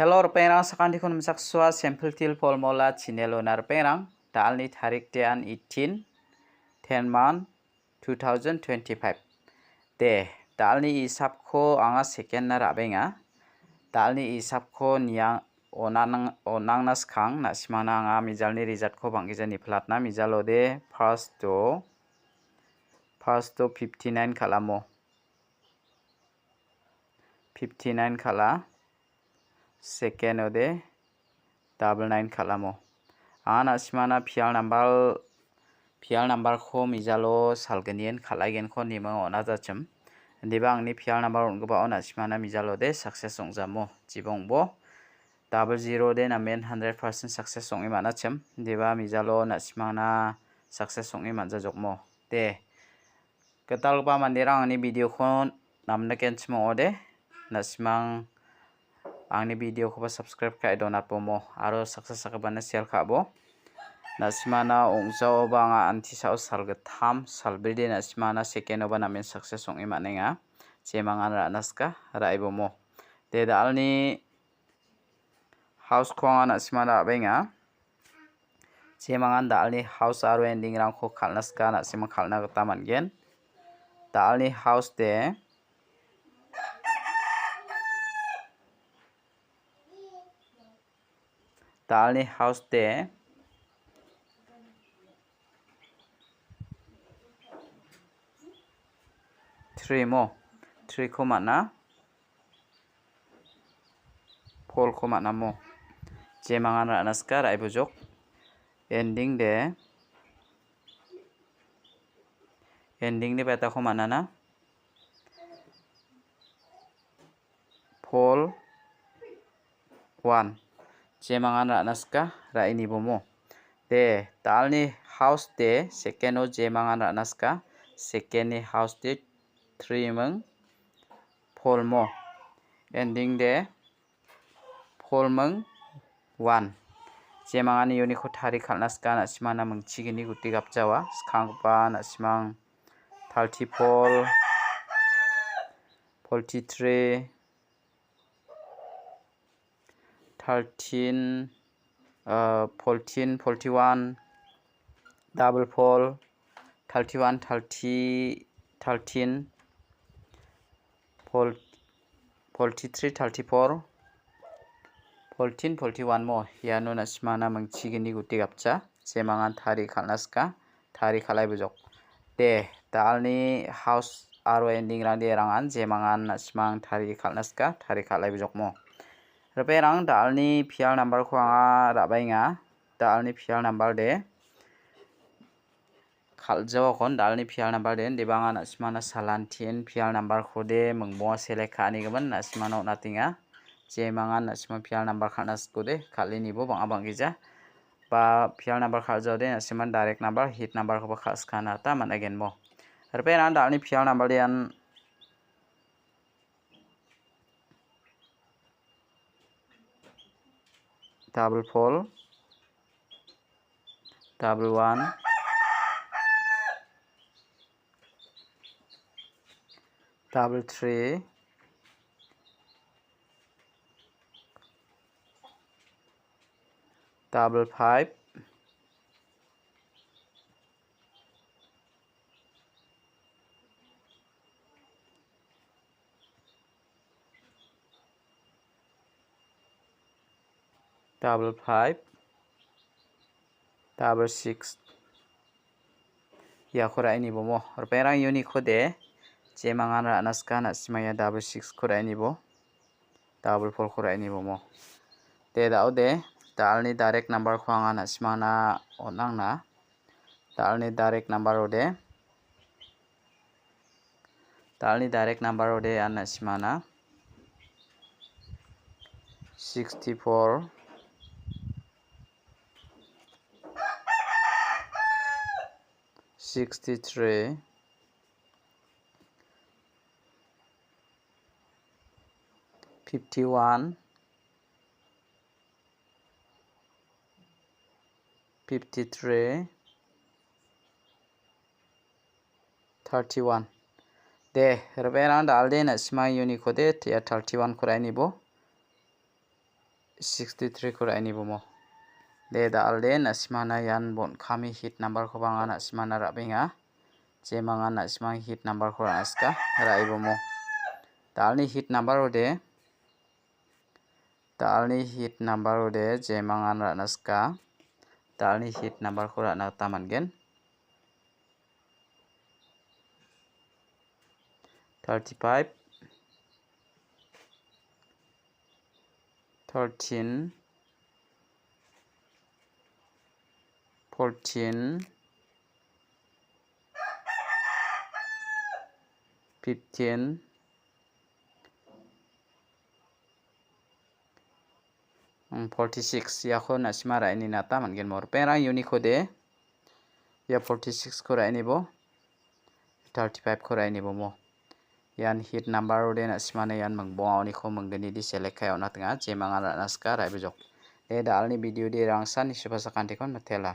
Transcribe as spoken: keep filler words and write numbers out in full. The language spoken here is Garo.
Hello, ripengrang, sakantikon misaksua Simple Teer Formula channel-ona ripengrang. Da·alni tarik de an eighteen, ten month, two thousand twenty-five. De, da·alni isapko anga second-na ra·benga. Da·alni isapko niang-, onang-, onangna skang, na·simangna anga mijalni result-ko bang·gija niplatna. Mijalo de first-o, first-o fifty-nine kal·amo. Fifty-nine kal·a. Second-ode double nine kal·amo. Anga na·simana pial number, pial number-ko mijalo salgnien kal·aigenko niming on·ajachim. Indiba angni pial number on·gipao na·simana mijalode success ong·jamo. Jibongbo double zero de namen hundred percent success ong·e man·achim. Indiba mijalo na·simangna success ong·e man·jajokmo. De, gitalgipa manderang angni video-ko namnikenchim ong·ode, na·simang angni video-koba subscribe ka·e donatbomo aro saksa sakgipana share ka·bo. Na·simana ong·jaoba anga antisao salgittam, salbride na·simana second-oba namen success ong·e man·enga. Jemangan ra·naska, ra·ebomo. De, da·alni house-ko anga na·simana ra·benga. Jemangan da·alni house aro ending-rangko kal·na sika, na·simang kal·na gita man·gen. Da·alni house de, da·alni house de three mo, three-ko man·a. Four-ko man·amo. Jemangan ra·na sika, ra·e bujok. Ending de. Ending de beta-ko man·ana. Four, one. Jemangan ra·na sika, ra·e nibomo. De, da·alni house de, second-o jemangan ra·na sika. Second-ni house de, three ming, four mo. Ending de, four ming, one. Jemangani uniko tari kal·na sika, na·simana mingchigini guti gapjawa. Skanggipa na·simang thirty-four, forty-three, thirteen, uh, fourteen, forty-one, double four, thirty-one, thirty, thirteen, four, forty-three, thirty-four, fourteen, forty-one mo. Iano na·simana mingchigini guti gapja. Jemangan tari kal·na sika. Tari kal·ai bujok. De, da·alni house aro ending-rang de rangan jemangan na·simang tari kal·na sika, tari kal·ai bujokmo. Ripengrang da·alni pial number-ko anga ra·baenga. Da·alni pial number de. Kal·jaokon da·alni pial number de. Debanga na·simana salantin pial number-ko de mingbonga select ka·anigimin na·simana on·atenga. Jemangan na·sima pial number kal·na sikode, kal·inibo bang·a bang·gija. Ba pial number kal·jaode, na·siman direct number, hit number-koba kal·sikana gita man·agenmo. Ripengrang da·alni pial number de an double four, double one, double three, double five, double five, double six. Iako ra·e nibomo. Ripengrang uniko de, jemangan ra·na sika, na·sima ia double six-ko ra·e nibo. Double four-ko ra·e nibomo. De, da·ode, da·alni direct number-ko anga na·simana on·angna. Da·alni direct number-ode. Da·alni direct number-ode an na·simana. Sixty-four, sixty-three, fifty-one, fifty-three, thirty-one. De, ripengrang da·alde na·sima uniko de, thirty-one-ko ra·e nibo. sixty-three-ko ra·e nibomo. De, da·alde na·simana ian bon·kami hit number-koba anga na·simana ra·benga. Jemangan na·simang hit number-ko ra·na sika, ra·e bomo. Da·alni hit number-ode, da·alni hit number-ode jemangan ra·na sika. Da·alni hit number-ko ra·na gita man·gen. Thirty-five, thirteen, fourteen, fifteen, mm, forty-six. Iako na·sima ra·e nina gita man·gen mo. Ripengrang uniko de. Ia forty-six-ko ra·e nibo. Thirty-five-ko ra·e nibomo. Ian hit number-ode na·simana ian mingbonga oniko minggnidi select kae on·atenga. Jemangan ra·na sika ra·e bijok. De, da·alni video-de rangsan nisupa sakantikon mitela.